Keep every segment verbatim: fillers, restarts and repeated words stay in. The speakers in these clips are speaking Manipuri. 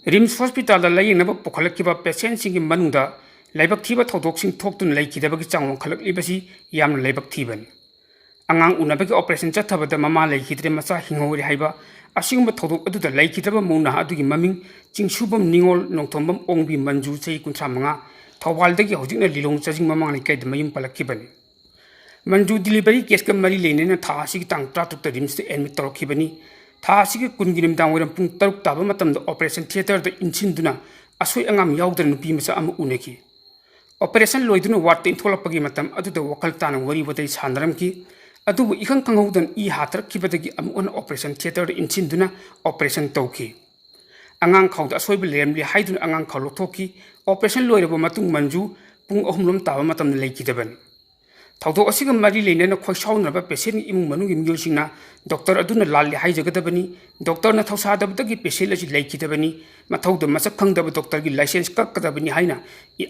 ꯔꯤꯝꯁ ꯍꯣꯁꯄꯤꯇꯥꯜꯗ ꯂꯥꯌꯦꯡꯅꯕ ꯄꯨꯈꯠꯂꯛꯈꯤꯕ ꯄꯦꯁꯦꯟꯁꯤꯡꯒꯤ ꯃꯅꯨꯡꯗ ꯂꯥꯏꯕꯛ ꯊꯤꯕ ꯊꯧꯗꯣꯛꯁꯤꯡ ꯊꯣꯛꯇꯨꯅ ꯂꯩꯈꯤꯗꯕꯒꯤ ꯆꯥꯡ ꯋꯥꯡꯈꯠꯂꯛꯂꯤꯕꯁꯤ ꯌꯥꯝꯅ ꯂꯥꯏꯕꯛ ꯊꯤꯕꯅꯤ꯫ ꯑꯉꯥꯡ ꯎꯅꯕꯒꯤ ꯑꯣꯄꯔꯦꯁꯟ ꯆꯠꯊꯕꯗ ꯃꯃꯥ ꯂꯩꯈꯤꯗ꯭ꯔꯦ, ꯃꯆꯥ ꯍꯤꯡꯍꯧꯔꯦ ꯍꯥꯏꯕ ꯑꯁꯤꯒꯨꯝꯕ ꯊꯧꯗꯣꯛ ꯑꯗꯨꯗ ꯂꯩꯈꯤꯗ꯭ꯔꯕ ꯃꯧ ꯅꯍꯥ ꯑꯗꯨꯒꯤ ꯃꯃꯤꯡ ꯆꯤꯡꯁꯨꯕꯝ ꯅꯤꯉꯣꯜ ꯅꯣꯡꯊꯣꯝꯕꯝ ꯑꯣꯡꯕꯤ ꯃꯟꯖꯨ, ꯆꯍꯤ ꯀꯨꯟꯊ꯭ꯔꯥ ꯃꯉꯥ, ꯊꯧꯕꯥꯜꯗꯒꯤ ꯍꯧꯖꯤꯛꯅ ꯂꯤꯂꯣꯡ ꯆꯥꯖꯤꯡ ꯃꯃꯥꯡ ꯂꯩꯀꯥꯏꯗ ꯃꯌꯨꯝ ꯄꯥꯜꯂꯛꯈꯤꯕꯅꯤ꯫ ꯃꯟꯖꯨ ꯗꯤꯂꯤꯚꯔꯤ ꯀꯦꯁꯀ ꯃꯔꯤ ꯂꯩꯅꯅ ꯊꯥ ꯑꯁꯤꯒꯤ ꯇꯥꯡ ꯇꯔꯥꯇꯔꯨꯛꯇ ꯔꯤꯝꯁꯇ ꯑꯦꯗꯃꯤꯠ ꯇꯧꯔꯛꯈꯤꯕꯅꯤ꯫ ꯊꯥ ꯑꯁꯤꯒꯤ ꯀꯨꯟꯒꯤ ꯅꯨꯃꯤꯗꯥꯡ ꯋꯥꯏꯔꯝ ꯄꯨꯡ ꯇꯔꯨꯛ ꯇꯥꯕ ꯃꯇꯝꯗ ꯑꯣꯄꯔꯦꯁꯟ ꯊꯤꯌꯦꯇꯔꯗ ꯏꯟꯁꯤꯟꯗꯨꯅ ꯑꯁꯣꯏ ꯑꯉꯥꯝ ꯌꯥꯎꯗꯅ ꯅꯨꯄꯤ ꯃꯆꯥ ꯑꯃ ꯎꯅꯈꯤ꯫ ꯑꯣꯄꯔꯦꯁꯟ ꯂꯣꯏꯗꯨꯅ ꯋꯥꯔꯗꯇ ꯏꯟꯊꯣꯛꯂꯛꯄꯒꯤ ꯃꯇꯝ ꯑꯗꯨꯗ ꯋꯥꯈꯜ ꯇꯥꯅ ꯋꯥꯔꯤ ꯋꯥꯇꯥꯏ ꯁꯥꯟꯅꯔꯝꯈꯤ꯫ ꯑꯗꯨꯕꯨ ꯏꯈꯪ ꯈꯪꯍꯧꯗꯅ ꯏ ꯍꯥꯊꯔꯛꯈꯤꯕꯗꯒꯤ ꯑꯃꯨꯛ ꯍꯟꯅ ꯑꯣꯄꯔꯦꯁꯟ ꯊꯤꯌꯦꯇꯔꯗ ꯏꯟꯁꯤꯟꯗꯨꯅ ꯑꯣꯄꯔꯦꯁꯟ ꯇꯧꯈꯤ꯫ ꯑꯉꯥꯡ ꯈꯥꯎꯗ ꯑꯁꯣꯏꯕ ꯂꯩꯔꯝꯂꯦ ꯍꯥꯏꯗꯨꯅ ꯑꯉꯥꯡ ꯈꯥꯎ ꯂꯧꯊꯣꯛꯈꯤ꯫ ꯑꯣꯄꯔꯦꯁꯟ ꯂꯣꯏꯔꯕ ꯃꯇꯨꯡ ꯃꯟꯖꯨ ꯄꯨꯡ ꯑꯍꯨꯝꯂꯣꯝ ꯇꯥꯕ ꯃꯇꯝꯗ ꯂꯩꯈꯤꯗꯕꯅꯤ꯫ ꯊꯧꯗꯣꯛ ꯑꯁꯤꯒ ꯃꯔꯤ ꯂꯩꯅꯅ ꯈꯣꯏꯁꯥꯎꯅꯔꯕ ꯄꯦꯁꯦꯟꯒꯤ ꯏꯃꯨꯡ ꯃꯅꯨꯡꯒꯤ ꯃꯤꯑꯣꯏꯁꯤꯡꯅ ꯗꯣꯛꯇꯔ ꯑꯗꯨꯅ ꯂꯥꯜꯂꯤ ꯍꯥꯏꯖꯒꯗꯕꯅꯤ, ꯗꯣꯛꯇꯔꯅ ꯊꯧꯁꯥꯗꯕꯗꯒꯤ ꯄꯦꯁꯦꯟ ꯑꯁꯤ ꯂꯩꯈꯤꯗꯕꯅꯤ, ꯃꯊꯧꯗ ꯃꯁꯛ ꯈꯪꯗꯕ ꯗꯣꯛꯇꯔꯒꯤ ꯂꯥꯏꯁꯦꯟꯁ ꯀꯛꯀꯗꯕꯅꯤ ꯍꯥꯏꯅ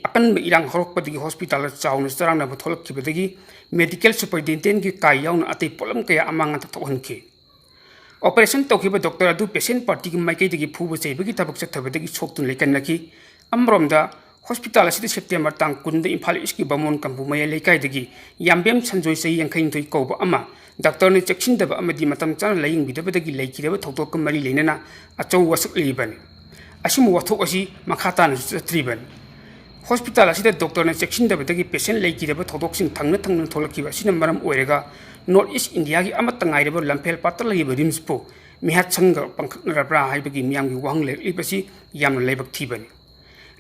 ꯑꯀꯟꯕ ꯏꯔꯥꯡ ꯍꯧꯔꯛꯄꯗꯒꯤ ꯍꯣꯁꯄꯤꯇꯥꯜꯗ ꯆꯥꯎꯅ ꯆꯔꯥꯡꯅꯕ ꯊꯣꯛꯂꯛꯈꯤꯕꯗꯒꯤ ꯃꯦꯗꯤꯀꯦꯜ ꯁꯨꯄꯔꯤꯟꯇꯦꯟꯗꯦꯟꯒꯤ ꯀꯥꯏ ꯌꯥꯎꯅ ꯑꯇꯩ ꯄꯣꯠꯂꯝ ꯀꯌꯥ ꯑꯃꯥꯡ ꯑꯇꯥ ꯊꯣꯛꯍꯟꯈꯤ꯫ ꯑꯣꯄꯔꯦꯁꯟ ꯇꯧꯈꯤꯕ ꯗꯣꯛꯇꯔ ꯑꯗꯨ ꯄꯦꯁꯦꯟ ꯄꯥꯔꯇꯤꯒꯤ ꯃꯥꯏꯀꯩꯗꯒꯤ ꯐꯨꯕ ꯆꯩꯕꯒꯤ ꯊꯕꯛ ꯆꯠꯊꯕꯗꯒꯤ ꯁꯣꯛꯇꯨꯅ ꯂꯩꯀꯟꯅꯈꯤ꯫ ꯑꯃꯔꯣꯝꯗ, ꯍꯣꯁꯄꯤꯇꯥꯜ ꯑꯁꯤꯗ ꯁꯦꯞꯇꯦꯝꯕꯔ ꯇꯥꯡ ꯀꯨꯟꯗ ꯏꯝꯐꯥꯜ ꯏꯁꯀꯤ ꯕꯥꯃꯣꯟ ꯀꯝꯄꯨ ꯃꯌꯥꯏ ꯂꯩꯀꯥꯏꯗꯒꯤ ꯌꯥꯝꯕꯦꯝ ꯁꯟꯖꯣꯏ, ꯆꯍꯤ ꯌꯥꯡꯈꯩꯅꯤꯊꯣꯏ ꯀꯧꯕ ꯑꯃ ꯗꯥꯛꯇꯔꯅ ꯆꯦꯛꯁꯤꯟꯗꯕ ꯑꯃꯗꯤ ꯃꯇꯝ ꯆꯥꯅ ꯂꯥꯌꯦꯡꯕꯤꯗꯕꯗꯒꯤ ꯂꯩꯈꯤꯗꯕ ꯊꯧꯗꯣꯛꯀ ꯃꯔꯤ ꯂꯩꯅꯅ ꯑꯆꯧꯕ ꯋꯥꯁꯛ ꯂꯩꯔꯤꯕꯅꯤ꯫ ꯑꯁꯤꯒꯨꯝꯕ ꯋꯥꯊꯣꯛ ꯑꯁꯤ ꯃꯈꯥ ꯇꯥꯅꯁꯨ ꯆꯠꯊꯔꯤꯕꯅꯤ꯫ ꯍꯣꯁꯄꯤꯇꯥꯜ ꯑꯁꯤꯗ ꯗꯣꯛꯇꯔꯅ ꯆꯦꯛꯁꯤꯟꯗꯕꯗꯒꯤ ꯄꯦꯁꯦꯟ ꯂꯩꯈꯤꯗꯕ ꯊꯧꯗꯣꯛꯁꯤꯡ ꯊꯪꯅ ꯊꯪꯅ ꯊꯣꯛꯂꯛꯈꯤꯕ ꯑꯁꯤꯅ ꯃꯔꯝ ꯑꯣꯏꯔꯒ ꯅꯣꯔꯠ ꯏꯁ ꯏꯟꯗꯤꯌꯥꯒꯤ ꯑꯃꯠꯇ ꯉꯥꯏꯔꯕ ꯂꯝꯐꯦꯜ ꯄꯥꯠꯇ ꯂꯩꯔꯤꯕ ꯔꯤꯝꯁꯄꯨ ꯃꯤꯍꯥꯠ ꯁꯪꯒ ꯄꯥꯡꯈꯛꯅꯔꯕ꯭ꯔꯥ ꯍꯥꯏꯕꯒꯤ ꯃꯤꯌꯥꯝꯒꯤ ꯋꯥꯍꯪ ꯂꯩꯔꯛꯂꯤꯕꯁꯤ ꯌꯥꯝꯅ ꯂꯥꯏꯕꯛ ꯊꯤꯕꯅꯤ꯫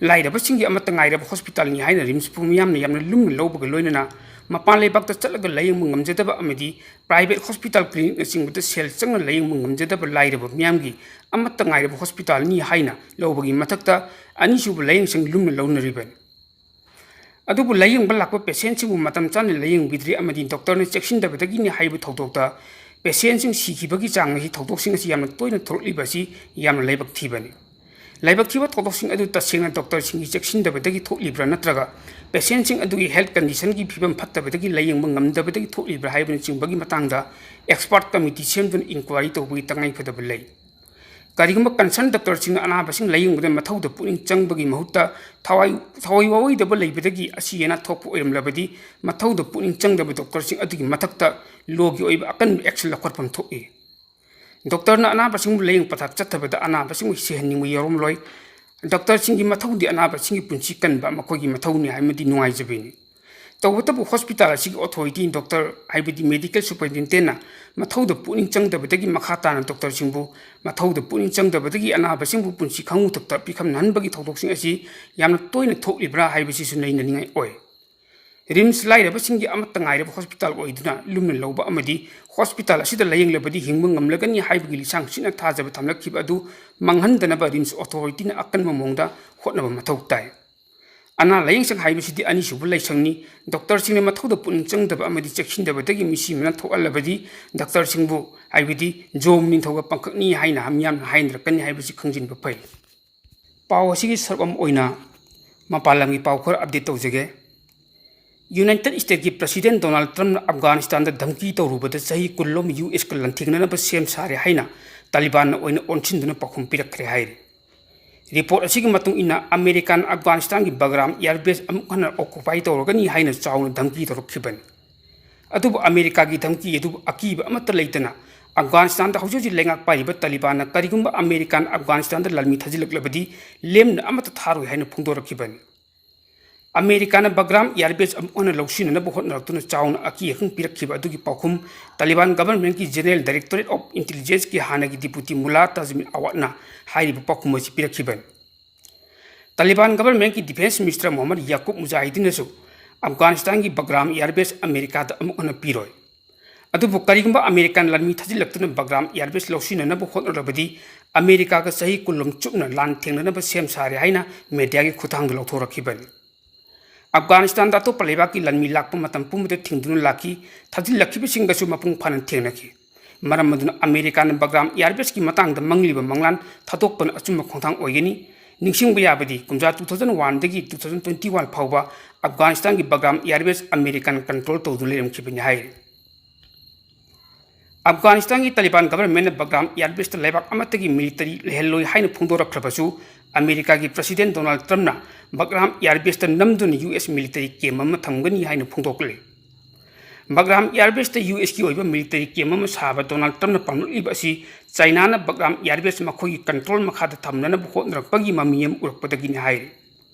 ꯂꯥꯏꯔꯕꯁꯤꯡꯒꯤ ꯑꯃꯠꯇ ꯉꯥꯏꯔꯕ ꯍꯣꯁꯄꯤꯇꯥꯜꯅꯤ ꯍꯥꯏꯅ ꯔꯤꯝꯁꯄꯨ ꯃꯤꯌꯥꯝꯅ ꯌꯥꯝꯅ ꯂꯨꯝꯅ ꯂꯧꯕꯒ ꯂꯣꯏꯅꯅ ꯃꯄꯥꯟ ꯂꯩꯕꯥꯛꯇ ꯆꯠꯂꯒ ꯂꯥꯌꯦꯡꯕ ꯉꯝꯖꯗꯕ ꯑꯃꯗꯤ ꯄ꯭ꯔꯥꯏꯚꯦꯠ ꯍꯣꯁꯄꯤꯇꯥꯜ ꯀ꯭ꯂꯤꯅꯤꯛꯅꯆꯤꯡꯕꯗ ꯁꯦꯜ ꯆꯪꯅ ꯂꯥꯌꯦꯡꯕ ꯉꯝꯖꯗꯕ ꯂꯥꯏꯔꯕ ꯃꯤꯌꯥꯝꯒꯤ ꯑꯃꯠꯇ ꯉꯥꯏꯔꯕ ꯍꯣꯁꯄꯤꯇꯥꯜꯅꯤ ꯍꯥꯏꯅ ꯂꯧꯕꯒꯤ ꯃꯊꯛꯇ ꯑꯅꯤꯁꯨꯕ ꯂꯥꯌꯦꯡꯁꯪ ꯂꯨꯝꯅ ꯂꯧꯅꯔꯤꯕꯅꯤ꯫ ꯑꯗꯨꯕꯨ ꯂꯥꯌꯦꯡꯕ ꯂꯥꯛꯄ ꯄꯦꯁꯦꯟꯁꯤꯡꯕꯨ ꯃꯇꯝ ꯆꯥꯅ ꯂꯥꯌꯦꯡꯕꯤꯗ꯭ꯔꯦ ꯑꯃꯗꯤ ꯗꯣꯛꯇꯔꯅ ꯆꯦꯛꯁꯤꯟꯗꯕꯗꯒꯤꯅꯤ ꯍꯥꯏꯕ ꯊꯧꯗꯣꯛꯇ ꯄꯦꯁꯦꯟꯁꯤꯡ ꯁꯤꯈꯤꯕꯒꯤ ꯆꯥꯡ ꯑꯁꯤ ꯊꯧꯗꯣꯛꯁꯤꯡ ꯑꯁꯤ ꯌꯥꯝꯅ ꯇꯣꯏꯅ ꯊꯣꯛꯂꯛꯂꯤꯕ ꯑꯁꯤ ꯌꯥꯝꯅ ꯂꯥꯏꯕꯛ ꯊꯤꯕꯅꯤ꯫ ꯂꯥꯏꯕꯛ ꯊꯤꯕ ꯊꯧꯗꯣꯛꯁꯤꯡ ꯑꯗꯨ ꯇꯁꯦꯡꯅ ꯗꯣꯛꯇꯔꯁꯤꯡꯒꯤ ꯆꯦꯛꯁꯤꯟꯗꯕꯗꯒꯤ ꯊꯣꯛꯂꯤꯕ꯭ꯔꯥ ꯅꯠꯇ꯭ꯔꯒ ꯄꯦꯁꯦꯟꯁꯤꯡ ꯑꯗꯨꯒꯤ ꯍꯦꯜꯊ ꯀꯟꯗꯤꯁꯟꯒꯤ ꯐꯤꯕꯝ ꯐꯠꯇꯕꯗꯒꯤ ꯂꯥꯌꯦꯡꯕ ꯉꯝꯗꯕꯗꯒꯤ ꯊꯣꯛꯂꯤꯕ꯭ꯔꯥ ꯍꯥꯏꯕꯅꯆꯤꯡꯕꯒꯤ ꯃꯇꯥꯡꯗ ꯑꯦꯛꯁꯄꯥꯔꯠ ꯀꯃꯤꯇꯤ ꯁꯦꯝꯗꯨꯅ ꯏꯟꯀ꯭ꯋꯥꯏꯔꯤ ꯇꯧꯕꯒꯤ ꯇꯉꯥꯏꯐꯗꯕ ꯂꯩ꯫ ꯀꯔꯤꯒꯨꯝꯕ concern doctorꯁꯤꯡꯅ ꯑꯅꯥꯕꯁꯤꯡ ꯂꯥꯌꯦꯡꯕꯗ ꯃꯊꯧꯗ ꯄꯨꯛꯅꯤꯡ ꯆꯪꯕꯒꯤ ꯃꯍꯨꯠꯇ ꯊꯋꯥꯏ, ꯊꯋꯥꯏ ꯋꯥꯋꯤꯗꯕ ꯂꯩꯕꯗꯒꯤ ꯑꯁꯤ ꯑꯅꯥ ꯊꯣꯛꯄ ꯑꯣꯏꯔꯝꯂꯕꯗꯤ, ꯃꯊꯧꯗ ꯄꯨꯛꯅꯤꯡ ꯆꯪꯗꯕ doctorꯁꯤꯡ ꯑꯗꯨꯒꯤ ꯃꯊꯛꯇ lawꯒꯤ ꯑꯣꯏꯕ ꯑꯀꯟꯕ action ꯂꯧꯈꯠꯐꯝ ꯊꯣꯛꯏ꯫ Doctorꯅ ꯑꯅꯥꯕꯁꯤꯡꯕꯨ ꯂꯥꯌꯦꯡ ꯄꯊꯥꯞ ꯆꯠꯊꯕꯗ ꯑꯅꯥꯕꯁꯤꯡꯕꯨ ꯁꯤꯍꯟꯅꯤꯡꯕ ꯌꯥꯎꯔꯝꯂꯣꯏ꯫ Doctorꯁꯤꯡꯒꯤ ꯃꯊꯧꯗꯤ ꯑꯅꯥꯕꯁꯤꯡꯒꯤ ꯄꯨꯟꯁꯤ ꯀꯟꯕ ꯃꯈꯣꯏꯒꯤ ꯃꯊꯧꯅꯤ ꯍꯥꯏꯕꯗꯤ ꯅꯨꯡꯉꯥꯏꯖꯕꯤꯅꯤ꯫ ꯇꯧꯕꯇꯕꯨ hospital ꯑꯁꯤꯒꯤ authority doctor ꯍꯥꯏꯕꯗꯤ medical superintendentꯅ ꯃꯊꯧꯗ ꯄꯨꯛꯅꯤꯡ ꯆꯪꯗꯕꯗꯒꯤ ꯃꯈꯥ ꯇꯥꯅ doctorꯁꯤꯡꯕꯨ ꯃꯊꯧꯗ ꯄꯨꯛꯅꯤꯡ ꯆꯪꯗꯕꯗꯒꯤ ꯑꯅꯥꯕꯁꯤꯡꯕꯨ ꯄꯨꯟꯁꯤ ꯈꯪꯉꯨꯊꯛꯇ ꯄꯤꯈꯝꯅꯍꯟꯕꯒꯤ ꯊꯧꯗꯣꯛꯁꯤꯡ ꯑꯁꯤ ꯌꯥꯝꯅ ꯇꯣꯏꯅ ꯊꯣꯛꯂꯤꯕ꯭ꯔꯥ ꯍꯥꯏꯕꯁꯤꯁꯨ ꯅꯩꯅꯅꯤꯡꯉꯥꯏ ꯑꯣꯏ꯫ RIMS ꯂꯥꯏꯔꯕꯁꯤꯡꯒꯤ ꯑꯃꯠꯇ ꯉꯥꯏꯔꯕ hospital ꯑꯣꯏꯗꯨꯅ ꯂꯨꯝꯅ ꯂꯧꯕ ꯑꯃꯗꯤ hospital ꯑꯁꯤꯗ ꯂꯥꯌꯦꯡꯂꯕꯗꯤ ꯍꯤꯡꯕ ꯉꯝꯂꯒꯅꯤ ꯍꯥꯏꯕꯒꯤ ꯂꯤꯁꯥꯡ ꯁꯤꯠꯅ ꯊꯥꯖꯕ ꯊꯝꯂꯛꯈꯤꯕ ꯑꯗꯨ ꯃꯥꯡꯍꯟꯗꯅꯕ RIMS authorityꯅ ꯑꯀꯟꯕ ꯃꯑꯣꯡꯗ ꯍꯣꯠꯅꯕ ꯃꯊꯧ ꯇꯥꯏ꯫ ꯑꯅꯥ ꯂꯥꯌꯦꯡꯁꯪ ꯍꯥꯏꯕꯁꯤꯗꯤ ꯑꯅꯤꯁꯨꯕ ꯂꯥꯏꯁꯪꯅꯤ꯫ Doctorꯁꯤꯡꯅ ꯃꯊꯧꯗ ꯄꯨꯛꯅꯤꯡ ꯆꯪꯗꯕ ꯑꯃꯗꯤ ꯆꯦꯛꯁꯤꯟꯗꯕꯗꯒꯤ ꯃꯤꯁꯤ ꯃꯅꯥ ꯊꯣꯛꯍꯜꯂꯕꯗꯤ doctorꯁꯤꯡꯕꯨ, ꯍꯥꯏꯕꯗꯤ ꯖꯣꯝ ꯅꯤꯡꯊꯧꯒ ꯄꯥꯡꯈꯛꯅꯤ ꯍꯥꯏꯅ ꯃꯤꯌꯥꯝꯅ ꯍꯥꯏꯅꯔꯛꯀꯅꯤ ꯍꯥꯏꯕꯁꯤ ꯈꯪꯖꯤꯟꯕ ꯐꯩ꯫ ꯄꯥꯎ ꯑꯁꯤꯒꯤ ꯁꯔꯨꯛ ꯑꯃ ꯑꯣꯏꯅ ꯃꯄꯥꯟ ꯂꯝꯒꯤ ꯄꯥꯎ ꯈꯔ update ꯇꯧꯖꯒꯦ꯫ United Statesꯀꯤ President Donald Trumpꯅ ꯑꯐꯒꯥꯅꯤꯁꯇꯥꯟꯗ ꯙꯝꯀꯤ ꯇꯧꯔꯨꯕꯗ ꯆꯍꯤ ꯀꯨꯟ ꯂꯣꯝ USꯀ ꯂꯥꯟꯊꯦꯡꯅꯅꯕ ꯁꯦꯝ ꯁꯥꯔꯦ ꯍꯥꯏꯅ ꯇꯥꯂꯤꯕꯥꯟꯅ ꯑꯣꯏꯅ ꯑꯣꯟꯁꯤꯟꯗꯨꯅ ꯄꯥꯎꯈꯨꯝ ꯄꯤꯔꯛꯈ꯭ꯔꯦ ꯍꯥꯏꯔꯤ꯫ Report ꯑꯁꯤꯒꯤ ꯃꯇꯨꯡ ꯏꯟꯅ, ꯑꯃꯦꯔꯤꯀꯥꯅ ꯑꯐꯒꯥꯅꯤꯁꯇꯥꯟꯒꯤ ꯕꯒ꯭ꯔꯥꯝ air base ꯑꯃꯨꯛ ꯍꯟꯅ occupy ꯇꯧꯔꯒꯅꯤ ꯍꯥꯏꯅ ꯆꯥꯎꯅ ꯙꯝꯀꯤ ꯇꯧꯔꯛꯈꯤꯕꯅꯤ꯫ ꯑꯗꯨꯕꯨ ꯑꯃꯦꯔꯤꯀꯥꯒꯤ ꯙꯝꯀꯤ ꯑꯗꯨꯕꯨ ꯑꯀꯤꯕ ꯑꯃꯠꯇ ꯂꯩꯇꯅ, ꯑꯐꯒꯥꯅꯤꯁꯇꯥꯟꯗ ꯍꯧꯖꯤꯛ ꯍꯧꯖꯤꯛ ꯂꯩꯉꯥꯛ ꯄꯥꯏꯔꯤꯕ ꯇꯥꯂꯤꯕꯥꯟꯅ ꯀꯔꯤꯒꯨꯝꯕ ꯑꯃꯦꯔꯤꯀꯥꯅ ꯑꯐꯒꯥꯅꯤꯁꯇꯥꯟꯗ ꯂꯥꯟꯃꯤ ꯊꯥꯖꯤꯜꯂꯛꯂꯕꯗꯤ ꯂꯦꯝꯅ ꯑꯃꯠꯇ ꯊꯥꯔꯣꯏ ꯍꯥꯏꯅ ꯐꯣꯡꯗꯣꯔꯛꯈꯤꯕꯅꯤ꯫ ꯑꯃꯦꯔꯤꯀꯥꯅ ꯕꯒ꯭ꯔꯥꯝ air base ꯑꯃꯨꯛ ꯍꯟꯅ ꯂꯧꯁꯤꯟꯅꯅꯕ ꯍꯣꯠꯅꯔꯛꯇꯨꯅ ꯆꯥꯎꯅ ꯑꯀꯤ ꯑꯈꯪ ꯄꯤꯔꯛꯈꯤꯕ ꯑꯗꯨꯒꯤ ꯄꯥꯎꯈꯨꯝ ꯇꯥꯂꯤꯕꯥꯟ governmentꯀꯤ General Directorate of Intelligenceꯀꯤ ꯍꯥꯟꯅꯒꯤ deputy mullah ꯇꯥꯖꯃꯤꯟ ꯑꯋꯥꯠꯅ ꯍꯥꯏꯔꯤꯕ ꯄꯥꯎꯈꯨꯝ ꯑꯁꯤ ꯄꯤꯔꯛꯈꯤꯕꯅꯤ꯫ ꯇꯥꯂꯤꯕꯥꯟ governmentꯀꯤ defence minister Mohammad ꯌꯥꯀꯨꯕ ꯃꯨꯖꯥꯍꯤꯗꯤꯟꯅꯁꯨ ꯑꯐꯒꯥꯅꯤꯁꯇꯥꯟꯒꯤ ꯕꯒ꯭ꯔꯥꯝ air base ꯑꯃꯦꯔꯤꯀꯥꯗ ꯑꯃꯨꯛ ꯍꯟꯅ ꯄꯤꯔꯣꯏ꯫ ꯑꯗꯨꯕꯨ ꯀꯔꯤꯒꯨꯝꯕ ꯑꯃꯦꯔꯤꯀꯥꯅ ꯂꯥꯟꯃꯤ ꯊꯥꯖꯤꯜꯂꯛꯇꯨꯅ ꯕꯒ꯭ꯔꯥꯝ air base ꯂꯧꯁꯤꯟꯅꯅꯕ ꯍꯣꯠꯅꯔꯕꯗꯤ ꯑꯃꯦꯔꯤꯀꯥꯒ ꯆꯍꯤ ꯀꯨꯟ ꯂꯣꯝ ꯆꯨꯞꯅ ꯂꯥꯟ ꯊꯦꯡꯅꯅꯕ ꯁꯦꯝ ꯁꯥꯔꯦ ꯍꯥꯏꯅ mediaꯒꯤ ꯈꯨꯠꯊꯥꯡꯗ ꯂꯥꯎꯊꯣꯔꯛꯈꯤꯕꯅꯤ꯫ ꯑꯐꯒꯥꯅꯤꯁꯇꯥꯟꯗ ꯑꯇꯣꯞꯄ ꯂꯩꯕꯥꯛꯀꯤ ꯂꯥꯟꯃꯤ ꯂꯥꯛꯄ ꯃꯇꯝ ꯄꯨꯝꯕꯗ ꯊꯤꯡꯗꯨꯅ ꯂꯥꯛꯈꯤ꯫ ꯊꯥꯖꯤꯜꯂꯛꯈꯤꯕꯁꯤꯡꯒꯁꯨ ꯃꯄꯨꯡ ꯐꯥꯅ ꯊꯦꯡꯅꯈꯤ꯫ ꯃꯔꯝ ꯑꯗꯨꯅ ꯑꯃꯦꯔꯤꯀꯥꯅ ꯕꯒ꯭ꯔꯥꯝ air baseꯀꯤ ꯃꯇꯥꯡꯗ ꯃꯪꯂꯤꯕ ꯃꯪꯂꯥꯟ ꯊꯥꯗꯣꯛꯄꯅ ꯑꯆꯨꯝꯕ ꯈꯣꯡꯊꯥꯡ ꯑꯣꯏꯒꯅꯤ꯫ ꯅꯤꯡꯁꯤꯡꯕ ꯌꯥꯕꯗꯤ ꯀꯨꯝꯖꯥ two thousand oneꯗꯒꯤ two thousand twenty one ꯐꯥꯎꯕ ꯑꯐꯒꯥꯅꯤꯁꯇꯥꯟꯒꯤ ꯕꯒ꯭ꯔꯥꯝ air base ꯑꯃꯦꯔꯤꯀꯥꯅ control ꯇꯧꯗꯨꯅ ꯂꯩꯔꯝꯈꯤꯕꯅꯤ ꯍꯥꯏꯔꯤ꯫ ꯑꯐꯒꯥꯅꯤꯁꯇꯥꯟꯒꯤ ꯇꯥꯂꯤꯕꯥꯟ ꯒꯚꯔꯟꯃꯦꯟꯅ ꯕꯒ꯭ꯔꯥꯝ ꯑꯦꯌꯔꯕꯦꯁꯇ ꯂꯩꯕꯥꯛ ꯑꯃꯠꯇꯒꯤ ꯃꯤꯂꯤꯇꯔꯤ ꯂꯩꯍꯜꯂꯣꯏ ꯍꯥꯏꯅ ꯐꯣꯡꯗꯣꯔꯛꯈ꯭ꯔꯕꯁꯨ, ꯑꯃꯦꯔꯤꯀꯥꯒꯤ ꯄ꯭ꯔꯁꯤꯗꯦꯟ ꯗꯣꯅꯥꯜꯗ ꯇ꯭ꯔꯝꯞꯅ ꯕꯒ꯭ꯔꯥꯝ ꯑꯦꯌꯔꯕꯦꯁꯇ ꯅꯝꯗꯨꯅ ꯌꯨ ꯑꯦꯁ ꯃꯤꯂꯤꯇꯔꯤ ꯀꯦꯝ ꯑꯃ ꯊꯝꯒꯅꯤ ꯍꯥꯏꯅ ꯐꯣꯡꯗꯣꯛꯂꯦ꯫ ꯕꯒ꯭ꯔꯥꯝ ꯑꯦꯌꯔꯕꯦꯁꯇ ꯌꯨ ꯑꯦꯁꯀꯤ ꯑꯣꯏꯕ ꯃꯤꯂꯤꯇꯔꯤ ꯀꯦꯝ ꯑꯃ ꯁꯥꯕ ꯗꯣꯅꯥꯜꯗ ꯇ꯭ꯔꯝꯞꯅ ꯄꯥꯝꯂꯛꯂꯤꯕ ꯑꯁꯤ ꯆꯥꯏꯅꯥꯅ ꯕꯒ꯭ꯔꯥꯝ ꯑꯦꯌꯔꯕꯦꯁ ꯃꯈꯣꯏꯒꯤ ꯀꯟꯇ꯭ꯔꯣꯜ ꯃꯈꯥꯗ ꯊꯝꯅꯅꯕ ꯍꯣꯠꯅꯔꯛꯄꯒꯤ ꯃꯃꯤ ꯑꯃ ꯎꯔꯛꯄꯗꯒꯤꯅꯤ ꯍꯥꯏꯔꯤ꯫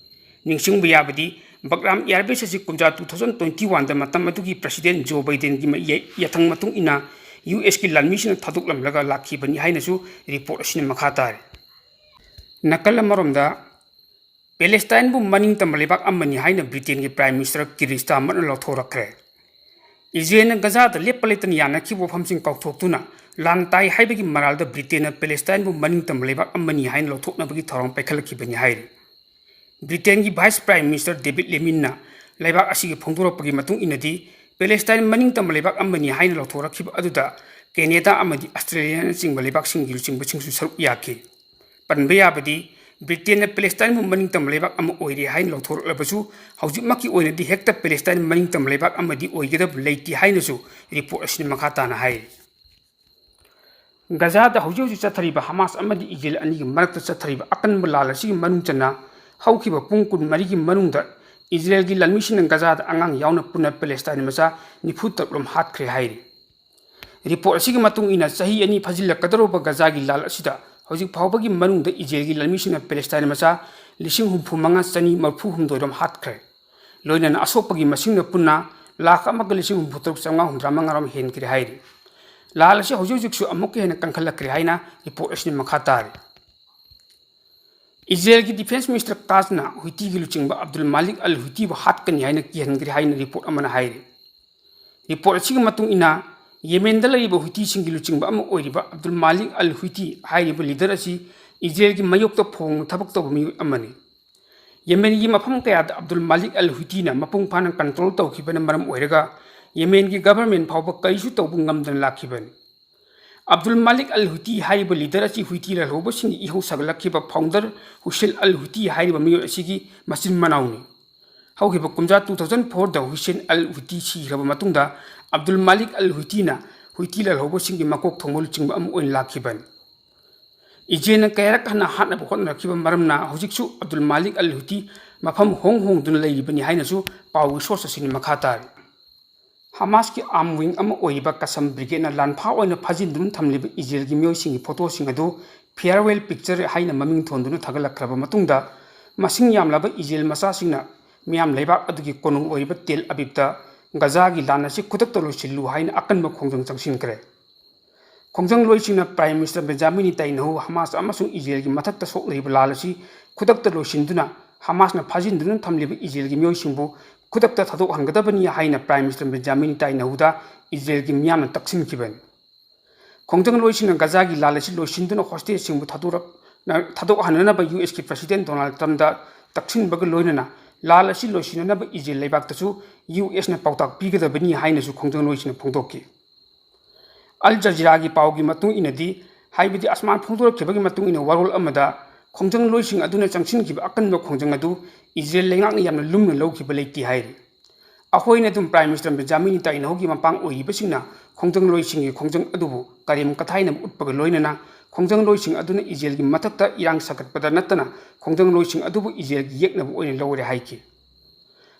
ꯅꯤꯡꯁꯤꯡꯕ ꯌꯥꯕꯗꯤ, ꯕꯒ꯭ꯔꯥꯝ ꯑꯦꯌꯔꯕꯦꯁ ꯑꯁꯤ ꯀꯨꯝꯖꯥ two thousand twenty one ꯗ ꯃꯇꯝ ꯑꯗꯨꯒꯤ ꯄ꯭ꯔꯁꯤꯗꯦꯟ ꯖꯣ ꯕꯥꯏꯗꯦꯟꯒꯤ ꯃ-, ꯌ-, ꯌꯥꯊꯪ ꯃꯇꯨꯡ ꯏꯟꯅ ꯌꯨ ꯑꯦꯁꯀꯤ ꯂꯥꯟꯃꯤꯁꯤꯡꯅ ꯊꯥꯗꯣꯛꯂꯝꯂꯒ ꯂꯥꯛꯈꯤꯕꯅꯤ ꯍꯥꯏꯅꯁꯨ ꯔꯤꯄꯣꯔꯠ ꯑꯁꯤꯅ ꯃꯈꯥ ꯇꯥꯔꯤ꯫ ꯅꯥꯀꯜ ꯑꯃꯔꯣꯝꯗ, ꯄꯦꯂꯦꯁꯇꯥꯏꯟꯕꯨ ꯃꯅꯤꯡ ꯇꯝꯕ ꯂꯩꯕꯥꯛ ꯑꯃꯅꯤ ꯍꯥꯏꯅ ꯕ꯭ꯔꯤꯇꯦꯟꯒꯤ ꯄ꯭ꯔꯥꯏꯝ ꯃꯤꯅꯤꯁꯇꯔ ꯀꯤꯔ ꯁ꯭ꯇꯥꯔꯃꯔꯅ ꯂꯥꯎꯊꯣꯔꯛꯈ꯭ꯔꯦ꯫ ꯏꯖꯔꯦꯜꯅ ꯒꯖꯥꯗ ꯂꯦꯞꯄ ꯂꯩꯇꯅ ꯌꯥꯅꯈꯤꯕ ꯋꯥꯐꯝꯁꯤꯡ ꯀꯥꯎꯊꯣꯛꯇꯨꯅ ꯂꯥꯟ ꯇꯥꯏ ꯍꯥꯏꯕꯒꯤ ꯃꯔꯥꯜꯗ ꯕ꯭ꯔꯤꯇꯦꯟꯅ ꯄꯦꯂꯦꯁꯇꯥꯏꯟꯕꯨ ꯃꯅꯤꯡ ꯇꯝꯕ ꯂꯩꯕꯥꯛ ꯑꯃꯅꯤ ꯍꯥꯏꯅ ꯂꯧꯊꯣꯛꯅꯕꯒꯤ ꯊꯧꯔꯥꯡ ꯄꯥꯏꯈꯠꯂꯛꯈꯤꯕꯅꯤ ꯍꯥꯏꯔꯤ꯫ ꯕ꯭ꯔꯤꯇꯦꯟꯒꯤ ꯚꯥꯏꯁ ꯄ꯭ꯔꯥꯏꯝ ꯃꯤꯅꯤꯁꯇꯔ ꯗꯦꯕꯤꯗ ꯂꯦꯃꯤꯟꯅ ꯂꯩꯕꯥꯛ ꯑꯁꯤꯒꯤ ꯐꯣꯡꯗꯣꯔꯛꯄꯒꯤ ꯃꯇꯨꯡ ꯏꯟꯅꯗꯤ, ꯄꯦꯂꯦꯁꯇꯥꯏꯟ ꯃꯅꯤꯡ ꯇꯝꯕ ꯂꯩꯕꯥꯛ ꯑꯃꯅꯤ ꯍꯥꯏꯅ ꯂꯧꯊꯣꯔꯛꯈꯤꯕ ꯑꯗꯨꯗ ꯀꯦꯅꯦꯗꯥ ꯑꯃꯗꯤ ꯑꯁꯇ꯭ꯔꯦꯂꯤꯌꯥꯅꯆꯤꯡꯕ ꯂꯩꯕꯥꯛꯁꯤꯡꯒꯤ ꯂꯨꯆꯤꯡꯕꯁꯤꯡꯁꯨ ꯁꯔꯨꯛ ꯌꯥꯈꯤ꯫ ꯄꯟꯕ ꯌꯥꯕꯗꯤ, ꯕ꯭ꯔꯤꯇꯦꯟꯅ ꯄꯦꯂꯦꯁꯇꯥꯏꯟꯕꯨ ꯃꯅꯤꯡ ꯇꯝꯕ ꯂꯩꯕꯥꯛ ꯑꯃ ꯑꯣꯏꯔꯦ ꯍꯥꯏꯅ ꯂꯧꯊꯣꯔꯛꯂꯕꯁꯨ, ꯍꯧꯖꯤꯛꯃꯛꯀꯤ ꯑꯣꯏꯅꯗꯤ ꯍꯦꯛꯇ ꯄꯦꯂꯦꯁꯇꯥꯏꯟ ꯃꯅꯤꯡ ꯇꯝꯕ ꯂꯩꯕꯥꯛ ꯑꯃꯗꯤ ꯑꯣꯏꯒꯗꯕ ꯂꯩꯇꯦ ꯍꯥꯏꯅꯁꯨ ꯔꯤꯄꯣꯔꯠ ꯑꯁꯤꯅ ꯃꯈꯥ ꯇꯥꯅ ꯍꯥꯏꯔꯤ꯫ ꯒꯖꯥꯗ ꯍꯧꯖꯤꯛ ꯍꯧꯖꯤꯛ ꯆꯠꯊꯔꯤꯕ ꯍꯃꯥꯁ ꯑꯃꯗꯤ ꯏꯖꯔꯦꯜ ꯑꯅꯤꯒꯤ ꯃꯔꯛꯇ ꯆꯠꯊꯔꯤꯕ ꯑꯀꯟꯕ ꯂꯥꯜ ꯑꯁꯤꯒꯤ ꯃꯅꯨꯡ ꯆꯟꯅ ꯍꯧꯈꯤꯕ ꯄꯨꯡ ꯀꯨꯟꯃꯔꯤꯒꯤ ꯃꯅꯨꯡꯗ ꯏꯖꯔꯦꯜꯒꯤ ꯂꯥꯟꯃꯤꯁꯤꯡꯅ ꯒꯖꯥꯗ ꯑꯉꯥꯡ ꯌꯥꯎꯅ ꯄꯨꯟꯅ ꯄꯦꯂꯦꯁꯇꯥꯏꯟ ꯃꯆꯥ ꯅꯤꯐꯨ ꯇꯔꯨꯛ ꯔꯣꯝ ꯍꯥꯠꯈ꯭ꯔꯦ ꯍꯥꯏꯔꯤ꯫ ꯔꯤꯄꯣꯔꯠ ꯑꯁꯤꯒꯤ ꯃꯇꯨꯡ ꯏꯟꯅ, ꯆꯍꯤ ꯑꯅꯤ ꯐꯥꯖꯤꯜꯂꯛꯀꯗꯧꯔꯕ ꯒꯖꯥꯒꯤ ꯂꯥꯜ ꯑꯁꯤꯗ ꯍꯧꯖꯤꯛ ꯐꯥꯎꯕꯒꯤ ꯃꯅꯨꯡꯗ ꯏꯖꯔꯦꯜꯒꯤ ꯂꯥꯟꯃꯤꯁꯤꯡꯅ ꯄꯦꯂꯦꯁꯇꯥꯏꯟ ꯃꯆꯥ ꯂꯤꯁꯤꯡ ꯍꯨꯝꯐꯨ ꯃꯉꯥ ꯆꯅꯤ ꯃꯔꯤꯐꯨ ꯍꯨꯝꯗꯣꯏ ꯔꯣꯝ ꯍꯥꯠꯈ꯭ꯔꯦ꯫ ꯂꯣꯏꯅꯅ ꯑꯁꯣꯛꯄꯒꯤ ꯃꯁꯤꯡꯅ ꯄꯨꯟꯅ ꯂꯥꯈ ꯑꯃꯒ ꯂꯤꯁꯤꯡ ꯍꯨꯝꯐꯨ ꯇꯔꯨꯛ ꯆꯥꯝꯃꯉꯥ ꯍꯨꯝꯗ꯭ꯔꯥ ꯃꯉꯥ ꯔꯣꯝ ꯍꯦꯟꯈ꯭ꯔꯦ ꯍꯥꯏꯔꯤ꯫ ꯂꯥꯜ ꯑꯁꯤ ꯍꯧꯖꯤꯛ ꯍꯧꯖꯤꯛꯁꯨ ꯑꯃꯨꯛꯀ ꯍꯦꯟꯅ ꯀꯟꯈꯠꯂꯛꯈ꯭ꯔꯦ ꯍꯥꯏꯅ ꯔꯤꯄꯣꯔꯠ ꯑꯁꯤꯅ ꯃꯈꯥ ꯇꯥꯔꯤ꯫ ꯏꯖꯔꯦꯜꯒꯤ ꯗꯤꯐꯦꯟꯁ ꯃꯤꯅꯤꯁꯇꯔ ꯀꯥꯖꯅ ꯍꯨꯇꯤꯒꯤ ꯂꯨꯆꯤꯡꯕ ꯑꯕꯗꯨꯜ ꯃꯥꯂꯤꯛ ꯑꯜ ꯍꯨꯇꯤꯕꯨ ꯍꯥꯠꯀꯅꯤ ꯍꯥꯏꯅ ꯀꯤꯍꯟꯈ꯭ꯔꯦ ꯍꯥꯏꯅ ꯔꯤꯄꯣꯔꯠ ꯑꯃꯅ ꯍꯥꯏꯔꯤ꯫ ꯔꯤꯄꯣꯔꯠ ꯑꯁꯤꯒꯤ ꯃꯇꯨꯡ ꯏꯟꯅ, ꯌꯦꯃꯦꯟꯗ ꯂꯩꯔꯤꯕ ꯍꯨꯇꯤꯁꯤꯡꯒꯤ ꯂꯨꯆꯤꯡꯕ ꯑꯃ ꯑꯣꯏꯔꯤꯕ ꯑꯕꯗꯨꯜ ꯃꯥꯂꯤꯛ ꯑꯜ ꯍꯨꯇꯤ ꯍꯥꯏꯔꯤꯕ ꯂꯤꯗꯔ ꯑꯁꯤ ꯏꯖꯔꯦꯜꯒꯤ ꯃꯥꯌꯣꯛꯇ ꯐꯣꯡꯅ ꯊꯕꯛ ꯇꯧꯕ ꯃꯤꯑꯣꯏ ꯑꯃꯅꯤ꯫ ꯌꯦꯃꯦꯟꯒꯤ ꯃꯐꯝ ꯀꯌꯥꯗ ꯑꯕꯗꯨꯜ ꯃꯥꯂꯤꯛ ꯑꯜ ꯍꯨꯇꯤꯅ ꯃꯄꯨꯡ ꯐꯥꯅ ꯀꯟꯇ꯭ꯔꯣꯜ ꯇꯧꯈꯤꯕꯅ ꯃꯔꯝ ꯑꯣꯏꯔꯒ, ꯌꯦꯃꯦꯟꯒꯤ ꯒꯚꯔꯟꯃꯦꯟꯠ ꯐꯥꯎꯕ ꯀꯔꯤꯁꯨ ꯇꯧꯕ ꯉꯝꯗꯅ ꯂꯥꯛꯈꯤꯕꯅꯤ꯫ ꯑꯕꯗꯨꯜ ꯃꯥꯂꯤꯛ ꯑꯜ ꯍꯨꯇꯤ ꯍꯥꯏꯔꯤꯕ ꯂꯤꯗꯔ ꯑꯁꯤ ꯍꯨꯇꯤ ꯂꯥꯜꯍꯧꯕꯁꯤꯡꯒꯤ ꯏꯍꯧ ꯁꯥꯒꯠꯂꯛꯈꯤꯕ ꯐꯥꯎꯟꯗꯔ ꯍꯨꯁꯦꯟ ꯑꯜ ꯍꯨꯇꯤ ꯍꯥꯏꯔꯤꯕ ꯃꯤꯑꯣꯏ ꯑꯁꯤꯒꯤ ꯃꯆꯤꯟ ꯃꯅꯥꯎꯅꯤ꯫ ꯍꯧꯈꯤꯕ ꯀꯨꯝꯖꯥ two thousand four ꯗ ꯍꯨꯁꯦꯟ ꯑꯜ ꯍꯨꯇꯤ ꯁꯤꯈ꯭ꯔꯕ ꯃꯇꯨꯡꯗ, ꯑꯕꯗꯨꯜ ꯃꯥꯂꯤꯛ ꯑꯜ ꯍꯨꯇꯤꯅ ꯍꯨꯇꯤ ꯂꯥꯜꯍꯧꯕꯁꯤꯡꯒꯤ ꯃꯀꯣꯛ ꯊꯣꯡꯕ ꯂꯨꯆꯤꯡꯕ ꯑꯃ ꯑꯣꯏꯅ ꯂꯥꯛꯈꯤꯕꯅꯤ꯫ ꯏꯖꯔꯦꯜꯅ ꯀꯌꯥꯔꯛ ꯍꯟꯅ ꯍꯥꯠꯅꯕ ꯍꯣꯠꯅꯔꯛꯈꯤꯕ ꯃꯔꯝꯅ ꯍꯧꯖꯤꯛꯁꯨ ꯑꯕꯗꯨꯜ ꯃꯥꯂꯤꯛ ꯑꯜ ꯍꯨꯇꯤ ꯃꯐꯝ ꯍꯣꯡ ꯍꯣꯡꯗꯨꯅ ꯂꯩꯔꯤꯕꯅꯤ ꯍꯥꯏꯅꯁꯨ ꯄꯥꯎꯒꯤ ꯁꯣꯔꯁ ꯑꯁꯤꯅ ꯃꯈꯥ ꯇꯥꯔꯤ꯫ ꯍꯃꯥꯁꯀꯤ ꯑꯥꯔꯝ ꯋꯤꯡ ꯑꯃ ꯑꯣꯏꯔꯤꯕ ꯀꯁꯝ ꯕ꯭ꯔꯤꯒꯦꯗꯅ ꯂꯥꯟꯐꯥ ꯑꯣꯏꯅ ꯐꯥꯖꯤꯟꯗꯨꯅ ꯊꯝꯂꯤꯕ ꯏꯖꯔꯦꯜꯒꯤ ꯃꯤꯑꯣꯏꯁꯤꯡꯒꯤ ꯐꯣꯇꯣꯁꯤꯡ ꯑꯗꯨ farewell picture ꯍꯥꯏꯅ ꯃꯃꯤꯡ ꯊꯣꯟꯗꯨꯅ ꯊꯥꯒꯠꯂꯛꯈ꯭ꯔꯕ ꯃꯇꯨꯡꯗ, ꯃꯁꯤꯡ ꯌꯥꯝꯂꯕ ꯏꯖꯔꯦꯜ ꯃꯆꯥꯁꯤꯡꯅ ꯃꯤꯌꯥꯝ ꯂꯩꯕꯥꯛ ꯑꯗꯨꯒꯤ ꯀꯣꯅꯨꯡ ꯑꯣꯏꯔꯤꯕ ꯇꯦꯜ ꯑꯕꯤꯕꯇ ꯒꯖꯥꯒꯤ ꯂꯥꯟ ꯑꯁꯤ ꯈꯨꯗꯛꯇ ꯂꯣꯏꯁꯤꯜꯂꯨ ꯍꯥꯏꯅ ꯑꯀꯟꯕ ꯈꯣꯡꯖꯪ ꯆꯪꯁꯤꯟꯈ꯭ꯔꯦ꯫ ꯈꯣꯡꯖꯪꯂꯣꯏꯁꯤꯡꯅ ꯄ꯭ꯔꯥꯏꯝ ꯃꯤꯅꯤꯁꯇꯔ ꯕꯦꯟꯖꯥꯃꯤꯟ ꯅꯦꯇꯥꯟꯌꯥꯍꯨ ꯍꯃꯥꯁ ꯑꯃꯁꯨꯡ ꯏꯖꯔꯦꯜꯒꯤ ꯃꯊꯛꯇ ꯁꯣꯛꯅꯔꯤꯕ ꯂꯥꯜ ꯑꯁꯤ ꯈꯨꯗꯛꯇ ꯂꯣꯏꯁꯤꯟꯗꯨꯅ ꯍꯃꯥꯁꯅ ꯐꯥꯖꯤꯟꯗꯨꯅ ꯊꯝꯂꯤꯕ ꯏꯖꯔꯦꯜꯒꯤ ꯃꯤꯑꯣꯏꯁꯤꯡꯕꯨ ꯈꯨꯗꯛꯇ ꯊꯥꯗꯣꯛꯍꯟꯒꯗꯕꯅꯤ ꯍꯥꯏꯅ ꯄ꯭ꯔꯥꯏꯝ ꯃꯤꯅꯤꯁꯇꯔ ꯕꯦꯟꯖꯥꯃꯤꯟ ꯅꯦꯇꯥꯟꯌꯥꯍꯨꯗ ꯏꯖꯔꯦꯜꯒꯤ ꯃꯤꯌꯥꯝꯅ ꯇꯛꯁꯤꯟꯈꯤꯕꯅꯤ꯫ ꯈꯣꯡꯖꯪꯂꯣꯏꯁꯤꯡꯅ ꯒꯖꯥꯒꯤ ꯂꯥꯜ ꯑꯁꯤ ꯂꯣꯏꯁꯤꯟꯗꯨꯅ ꯍꯣꯁꯇꯦꯖꯁꯤꯡꯕꯨ ꯊꯥꯗꯣꯔꯛ-, ꯊꯥꯗꯣꯛꯍꯟꯅꯅꯕ ꯌꯨ ꯑꯦꯁꯀꯤ ꯄ꯭ꯔꯁꯤꯗꯦꯟ ꯗꯣꯅꯥꯜꯗ ꯇ꯭ꯔꯝꯞꯇ ꯇꯛꯁꯤꯟꯕꯒ ꯂꯣꯏꯅꯅ ꯂꯥꯜ ꯑꯁꯤ ꯂꯣꯏꯁꯤꯟꯅꯅꯕ ꯏꯖꯔꯦꯜ ꯂꯩꯕꯥꯛꯇꯁꯨ ꯌꯨ ꯑꯦꯁꯅ ꯄꯥꯎꯇꯥꯛ ꯄꯤꯒꯗꯕꯅꯤ ꯍꯥꯏꯅꯁꯨ ꯈꯣꯡꯖꯪꯂꯣꯏꯁꯤꯡꯅ ꯐꯣꯡꯗꯣꯛꯈꯤ꯫ ꯑꯜ ꯖꯖꯤꯔꯥꯒꯤ ꯄꯥꯎꯒꯤ ꯃꯇꯨꯡ ꯏꯟꯅꯗꯤ, ꯍꯥꯏꯕꯗꯤ ꯑꯁꯃꯥꯟ ꯐꯣꯡꯗꯣꯔꯛꯈꯤꯕꯒꯤ ꯃꯇꯨꯡ ꯏꯟꯅ ꯋꯥꯔꯣꯜ ꯑꯃꯗ, ꯈꯣꯡꯖꯪꯂꯣꯏꯁꯤꯡ ꯑꯗꯨꯅ ꯆꯪꯁꯤꯟꯈꯤꯕ ꯑꯀꯟꯕ ꯈꯣꯡꯖꯪ ꯑꯗꯨ ꯏꯖꯔꯦꯜ ꯂꯩꯉꯥꯛꯅ ꯌꯥꯝꯅ ꯂꯨꯝꯅ ꯂꯧꯈꯤꯕ ꯂꯩꯇꯦ ꯍꯥꯏꯔꯤ꯫ ꯑꯩꯈꯣꯏꯅ ꯑꯗꯨꯝ ꯄ꯭ꯔꯥꯏꯝ ꯃꯤꯅꯤꯁꯇꯔ ꯕꯦꯟꯖꯥꯃꯤꯟ ꯅꯦꯇꯥꯟꯌꯥꯍꯨꯒꯤ ꯃꯄꯥꯡ ꯑꯣꯏꯔꯤꯕꯁꯤꯡꯅ ꯈꯣꯡꯖꯪꯂꯣꯏꯁꯤꯡꯒꯤ ꯈꯣꯡꯖꯪ ꯑꯗꯨꯕꯨ ꯀꯔꯦꯝ ꯀꯊꯥꯏꯅꯕ ꯎꯠꯄꯒ ꯂꯣꯏꯅꯅ ꯈꯣꯡꯖꯪꯂꯣꯏꯁꯤꯡ ꯑꯗꯨꯅ ꯏꯖꯔꯦꯜꯒꯤ ꯃꯊꯛꯇ ꯏꯔꯥꯡ ꯁꯥꯒꯠꯄꯗ ꯅꯠꯇꯅ ꯈꯣꯡꯖꯪꯂꯣꯏꯁꯤꯡ ꯑꯗꯨꯕꯨ ꯏꯖꯔꯦꯜꯒꯤ ꯌꯦꯛꯅꯕ ꯑꯣꯏꯅ ꯂꯧꯔꯦ ꯍꯥꯏꯈꯤ꯫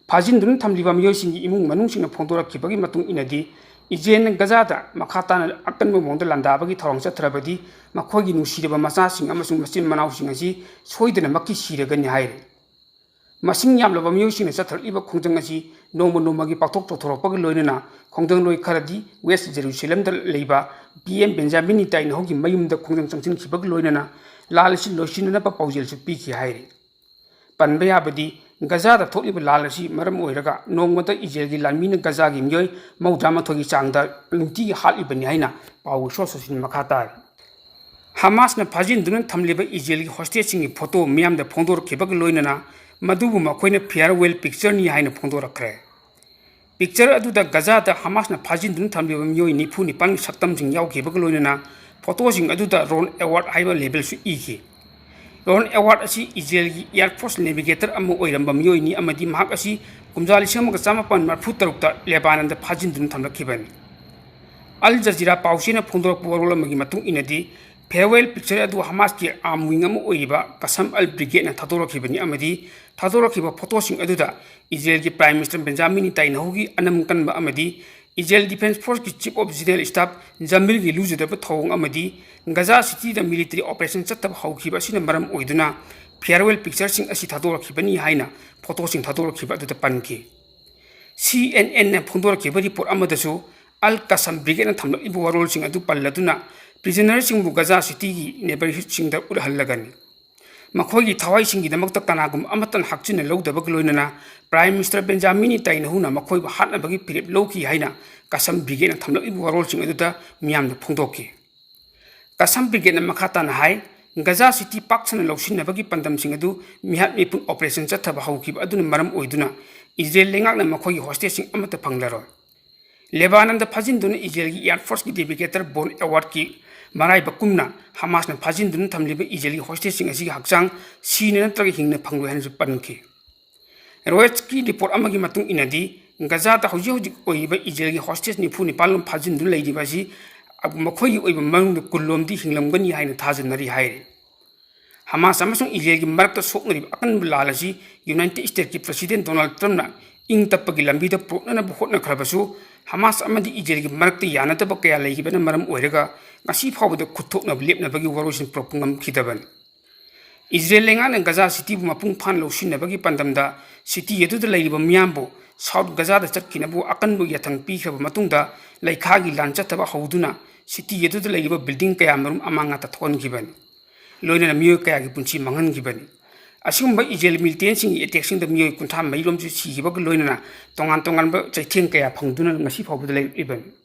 ꯐꯥꯖꯤꯟꯗꯨꯅ ꯊꯝꯂꯤꯕ ꯃꯤꯑꯣꯏꯁꯤꯡꯒꯤ ꯏꯃꯨꯡ ꯃꯅꯨꯡꯁꯤꯡꯅ ꯐꯣꯡꯗꯣꯔꯛꯈꯤꯕꯒꯤ ꯃꯇꯨꯡ ꯏꯟꯅꯗꯤ, ꯏꯖꯔꯦꯜꯅ ꯒꯖꯥꯗ ꯃꯈꯥ ꯇꯥꯅ ꯑꯀꯟꯕ ꯃꯑꯣꯡꯗ ꯂꯥꯟꯗꯥꯕꯒꯤ ꯊꯧꯔꯥꯡ ꯆꯠꯊꯔꯕꯗꯤ, ꯃꯈꯣꯏꯒꯤ ꯅꯨꯡꯁꯤꯔꯕ ꯃꯆꯥꯁꯤꯡ ꯑꯃꯁꯨꯡ ꯃꯆꯤꯟ ꯃꯅꯥꯎꯁꯤꯡ ꯑꯁꯤ ꯁꯣꯏꯗꯅꯃꯛꯀꯤ ꯁꯤꯔꯒꯅꯤ ꯍꯥꯏꯔꯤ꯫ ꯃꯁꯤꯡ ꯌꯥꯝꯂꯕ ꯃꯤꯑꯣꯏꯁꯤꯡꯅ ꯆꯠꯊꯔꯛꯂꯤꯕ ꯈꯣꯡꯖꯪ ꯑꯁꯤ ꯅꯣꯡꯃ ꯅꯣꯡꯃꯒꯤ ꯄꯥꯛꯊꯣꯛ ꯆꯥꯎꯊꯣꯔꯛꯄꯒ ꯂꯣꯏꯅꯅ ꯈꯣꯡꯖꯪꯂꯣꯏ ꯈꯔꯗꯤ ꯋꯦꯁ ꯖꯦꯔꯨꯁꯂꯦꯝꯗ ꯂꯩꯕ ꯄꯤ ꯑꯦꯝ ꯕꯦꯟꯖꯥꯃꯤꯟ ꯅꯦꯇꯥꯟꯌꯥꯍꯨꯒꯤ ꯃꯌꯨꯝꯗ ꯈꯣꯡꯖꯪ ꯆꯪꯁꯤꯟꯈꯤꯕꯒ ꯂꯣꯏꯅꯅ ꯂꯥꯜ ꯑꯁꯤ ꯂꯣꯏꯁꯤꯟꯅꯅꯕ ꯄꯥꯎꯖꯦꯜꯁꯨ ꯄꯤꯈꯤ ꯍꯥꯏꯔꯤ꯫ ꯄꯟꯕ ꯌꯥꯕꯗꯤ, ꯒꯖꯥꯗ ꯊꯣꯛꯂꯤꯕ ꯂꯥꯜ ꯑꯁꯤ ꯃꯔꯝ ꯑꯣꯏꯔꯒ ꯅꯣꯡꯃꯗ ꯏꯖꯔꯦꯜꯒꯤ ꯂꯥꯟꯃꯤꯅ ꯒꯖꯥꯒꯤ ꯃꯤꯑꯣꯏ ꯃꯧꯗ꯭ꯔꯥꯃꯥꯊꯣꯏꯒꯤ ꯆꯥꯡꯗ ꯅꯨꯡꯇꯤꯒꯤ ꯍꯥꯠꯂꯤꯕꯅꯤ ꯍꯥꯏꯅ ꯄꯥꯎꯒꯤ ꯁꯣꯔꯁ ꯑꯁꯤꯅ ꯃꯈꯥ ꯇꯥꯔꯤ꯫ ꯍꯃꯥꯁꯅ ꯐꯥꯖꯤꯟꯗꯨꯅ ꯊꯝꯂꯤꯕ ꯏꯖꯔꯦꯜꯒꯤ ꯍꯣꯁꯇꯦꯖꯁꯤꯡꯒꯤ ꯐꯣꯇꯣ ꯃꯤꯌꯥꯝꯗ ꯐꯣꯡꯗꯣꯔꯛꯈꯤꯕꯒ ꯂꯣꯏꯅꯅ ꯃꯗꯨꯕꯨ ꯃꯈꯣꯏꯅ farewell pictureꯅꯤ ꯍꯥꯏꯅ ꯐꯣꯡꯗꯣꯔꯛꯈ꯭ꯔꯦ꯫ Picture ꯑꯗꯨꯗ ꯒꯖꯥꯗ ꯍꯃꯥꯁꯅ ꯐꯥꯖꯤꯟꯗꯨꯅ ꯊꯝꯂꯤꯕ ꯃꯤꯑꯣꯏ ꯅꯤꯐꯨ ꯅꯤꯄꯥꯟꯒꯤ ꯁꯛꯇꯝꯁꯤꯡ ꯌꯥꯎꯈꯤꯕꯒ ꯂꯣꯏꯅꯅ ꯐꯣꯇꯣꯁꯤꯡ ꯑꯗꯨꯗ Ron Award ꯍꯥꯏꯕ labelꯁꯨ ꯏꯈꯤ꯫ Ron Award ꯑꯁꯤ ꯏꯖꯔꯦꯜꯒꯤ Air Force navigator ꯑꯃ ꯑꯣꯏꯔꯝꯕ ꯃꯤꯑꯣꯏꯅꯤ ꯑꯃꯗꯤ ꯃꯍꯥꯛ ꯑꯁꯤ ꯀꯨꯝꯖꯥ ꯂꯤꯁꯤꯡ ꯑꯃꯒ ꯆꯥꯃꯥꯄꯟ ꯃꯔꯤꯐꯨ ꯇꯔꯨꯛꯇ ꯂꯦꯕꯥꯅꯟꯗ ꯐꯥꯖꯤꯟꯗꯨꯅ ꯊꯝꯂꯛꯈꯤꯕꯅꯤ꯫ ꯑꯜ ꯖꯖꯤꯔꯥ ꯄꯥꯎꯆꯦꯅ ꯐꯣꯡꯗꯣꯔꯛꯄ ꯋꯥꯔꯣꯜ ꯑꯃꯒꯤ ꯃꯇꯨꯡ ꯏꯟꯅꯗꯤ, farewell picture ꯑꯗꯨ ꯍꯃꯥꯁꯀꯤ arm wing ꯑꯃ ꯑꯣꯏꯔꯤꯕ ꯀꯁꯝ ꯑꯜ ꯕ꯭ꯔꯤꯒꯦꯗꯅ ꯊꯥꯗꯣꯔꯛꯈꯤꯕꯅꯤ ꯑꯃꯗꯤ ꯊꯥꯗꯣꯔꯛꯈꯤꯕ ꯐꯣꯇꯣꯁꯤꯡ ꯑꯗꯨꯗ ꯏꯖꯔꯦꯜꯒꯤ Prime Minister ꯕꯦꯟꯖꯥꯃꯤꯟ ꯅꯤꯇꯥꯏꯅꯍꯨꯒꯤ ꯑꯅꯝ ꯀꯟꯕ ꯑꯃꯗꯤ Israel Defence Forceꯀꯤ Chief of General Staff ꯖꯃꯤꯔꯒꯤ ꯂꯨꯖꯗꯕ ꯊꯧꯑꯣꯡ ꯑꯃꯗꯤ ꯒꯖꯥ ꯁꯤꯇꯤꯗ military operation ꯆꯠꯇꯕ ꯍꯧꯈꯤꯕ ꯑꯁꯤꯅ ꯃꯔꯝ ꯑꯣꯏꯗꯨꯅ farewell pictureꯁꯤꯡ ꯑꯁꯤ ꯊꯥꯗꯣꯔꯛꯈꯤꯕꯅꯤ ꯍꯥꯏꯅ ꯐꯣꯇꯣꯁꯤꯡ ꯊꯥꯗꯣꯔꯛꯈꯤꯕ ꯑꯗꯨꯗ ꯄꯟꯈꯤ꯫ CNNꯅ ꯐꯣꯡꯗꯣꯔꯛꯈꯤꯕ report ꯑꯃꯗꯁꯨ ꯑꯜ ꯀꯁꯝ ꯕ꯭ꯔꯤꯒꯦꯗꯅ ꯊꯝꯂꯛꯂꯤꯕ ꯋꯥꯔꯣꯜꯁꯤꯡ ꯑꯗꯨ ꯄꯜꯂꯗꯨꯅ prisonerꯁꯤꯡꯕꯨ ꯒꯖꯥ ꯁꯤꯇꯤꯒꯤ neighborhoodꯁꯤꯡꯗ ꯎꯠꯍꯜꯂꯒꯅꯤ꯫ ꯃꯈꯣꯏꯒꯤ ꯊꯋꯥꯏꯁꯤꯡꯒꯤꯗꯃꯛꯇ ꯀꯅꯥꯒꯨꯝꯕ ꯑꯃꯠꯇꯅ ꯍꯛꯆꯤꯟꯅ ꯂꯧꯗꯕꯒ ꯂꯣꯏꯅꯅ Prime Minister ꯕꯦꯟꯖꯥꯃꯤꯟ ꯅꯤꯇꯥꯏꯅꯍꯨꯅ ꯃꯈꯣꯏꯕꯨ ꯍꯥꯠꯅꯕꯒꯤ ꯐꯤꯔꯦꯞ ꯂꯧꯈꯤ ꯍꯥꯏꯅ ꯀꯁꯝ ꯕ꯭ꯔꯤꯒꯦꯗꯅ ꯊꯝꯂꯛꯂꯤꯕ ꯋꯥꯔꯣꯜꯁꯤꯡ ꯑꯗꯨꯗ ꯃꯤꯌꯥꯝꯗ ꯐꯣꯡꯗꯣꯛꯈꯤ꯫ ꯀꯁꯝ ꯕ꯭ꯔꯤꯒꯦꯗꯅ ꯃꯈꯥ ꯇꯥꯅ ꯍꯥꯏ, ꯒꯖꯥ ꯁꯤꯇꯤ ꯄꯥꯛ ꯁꯟꯅ ꯂꯧꯁꯤꯟꯅꯕꯒꯤ ꯄꯥꯟꯗꯝꯁꯤꯡ ꯑꯗꯨ ꯃꯤꯍꯥꯠ ꯃꯤꯄꯨꯟ operation ꯆꯠꯊꯕ ꯍꯧꯈꯤꯕ ꯑꯗꯨꯅ ꯃꯔꯝ ꯑꯣꯏꯗꯨꯅ ꯏꯖꯔꯦꯜ ꯂꯩꯉꯥꯛꯅ ꯃꯈꯣꯏꯒꯤ hostageꯁꯤꯡ ꯑꯃꯠꯇ ꯐꯪꯂꯔꯣꯏ꯫ ꯂꯦꯕꯥꯅꯟꯗ ꯐꯥꯖꯤꯟꯗꯨꯅ ꯏꯖꯔꯦꯜꯒꯤ Air Forceꯀꯤ dedicated bomb squadꯀꯤ ꯃꯔꯥꯏꯕꯛꯀꯨꯝꯅ ꯍꯃꯥꯁꯅ ꯐꯥꯖꯤꯟꯗꯨꯅ ꯊꯝꯂꯤꯕ ꯏꯖꯔꯦꯜꯒꯤ hostageꯁꯤꯡ ꯑꯁꯤꯒꯤ ꯍꯛꯆꯥꯡ ꯁꯤꯅ ꯅꯠꯇ꯭ꯔꯒ ꯍꯤꯡꯅ ꯐꯪꯂꯣꯏ ꯍꯥꯏꯅꯁꯨ ꯄꯟꯈꯤ꯫ Reutersꯀꯤ report ꯑꯃꯒꯤ ꯃꯇꯨꯡ ꯏꯟꯅꯗꯤ, ꯒꯖꯥꯗ ꯍꯧꯖꯤꯛ ꯍꯧꯖꯤꯛ ꯑꯣꯏꯔꯤꯕ ꯏꯖꯔꯦꯜꯒꯤ hostage ꯅꯤꯐꯨ ꯅꯤꯄꯥꯟ ꯂꯣꯝ ꯐꯥꯖꯤꯟꯗꯨꯅ ꯂꯩꯔꯤꯕ ꯑꯁꯤ ꯃꯈꯣꯏꯒꯤ ꯑꯣꯏꯕ ꯃꯅꯨꯡꯗ ꯀꯨꯟ ꯂꯣꯝꯗꯤ ꯍꯤꯡꯂꯝꯒꯅꯤ ꯍꯥꯏꯅ ꯊꯥꯖꯅꯔꯤ ꯍꯥꯏꯔꯤ꯫ ꯍꯃꯥꯁ ꯑꯃꯁꯨꯡ ꯏꯖꯔꯦꯜꯒꯤ ꯃꯔꯛꯇ ꯁꯣꯛꯅꯔꯤꯕ ꯑꯀꯟꯕ ꯂꯥꯜ ꯑꯁꯤ United Statesꯀꯤ President Donald Trumpꯅ ꯏꯪ ꯇꯞꯄꯒꯤ ꯂꯝꯕꯤꯗ ꯄꯨꯔꯛꯅꯅꯕ ꯍꯣꯠꯅꯈ꯭ꯔꯕꯁꯨ, ꯍꯃꯥꯁ ꯑꯃꯗꯤ ꯏꯖꯔꯦꯜꯒꯤ ꯃꯔꯛꯇ ꯌꯥꯅꯗꯕ ꯀꯌꯥ ꯂꯩꯈꯤꯕꯅ ꯃꯔꯝ ꯑꯣꯏꯔꯒ ꯉꯁꯤ ꯐꯥꯎꯕꯗ ꯈꯨꯠꯊꯣꯛꯅꯕ ꯂꯦꯞꯅꯕꯒꯤ ꯋꯥꯔꯣꯏꯁꯤꯟ ꯄꯨꯔꯛꯄ ꯉꯝꯈꯤꯗꯕꯅꯤ꯫ ꯏꯖꯔꯦꯜ ꯂꯩꯉꯥꯛꯅ ꯒꯖꯥ ꯁꯤꯇꯤꯕꯨ ꯃꯄꯨꯡ ꯐꯥꯅ ꯂꯧꯁꯤꯟꯅꯕꯒꯤ ꯄꯥꯟꯗꯝꯗ ꯁꯤꯇꯤ ꯑꯗꯨꯗ ꯂꯩꯔꯤꯕ ꯃꯤꯌꯥꯝꯕꯨ South ꯒꯖꯥꯗ ꯆꯠꯈꯤꯅꯕ ꯑꯀꯟꯕ ꯌꯥꯊꯪ ꯄꯤꯈ꯭ꯔꯕ ꯃꯇꯨꯡꯗ, ꯂꯩꯈꯥꯒꯤ ꯂꯥꯟ ꯆꯠꯊꯕ ꯍꯧꯗꯨꯅ ꯁꯤꯇꯤ ꯑꯗꯨꯗ ꯂꯩꯔꯤꯕ building ꯀꯌꯥ ꯃꯔꯨꯝ ꯑꯃꯥꯡ ꯑꯇꯥ ꯊꯣꯛꯍꯟꯈꯤꯕꯅꯤ꯫ ꯂꯣꯏꯅꯅ ꯃꯤꯑꯣꯏ ꯀꯌꯥꯒꯤ ꯄꯨꯟꯁꯤ ꯃꯥꯡꯍꯟꯈꯤꯕꯅꯤ꯫ ꯑꯁꯤꯒꯨꯝꯕ ꯏꯖꯔꯦꯜ militantꯁꯤꯡꯒꯤ attackꯁꯤꯡꯗ ꯃꯤꯑꯣꯏ ꯀꯨꯟꯊ꯭ꯔꯥ ꯃꯔꯤ ꯂꯣꯝꯁꯨ ꯁꯤꯈꯤꯕꯒ ꯂꯣꯏꯅꯅ ꯇꯣꯉꯥꯟ ꯇꯣꯉꯥꯟꯕ ꯆꯩꯊꯦꯡ ꯀꯌꯥ ꯐꯪꯗꯨꯅ ꯉꯁꯤ ꯐꯥꯎꯕꯗ ꯂꯩꯔꯛꯂꯤꯕꯅꯤ꯫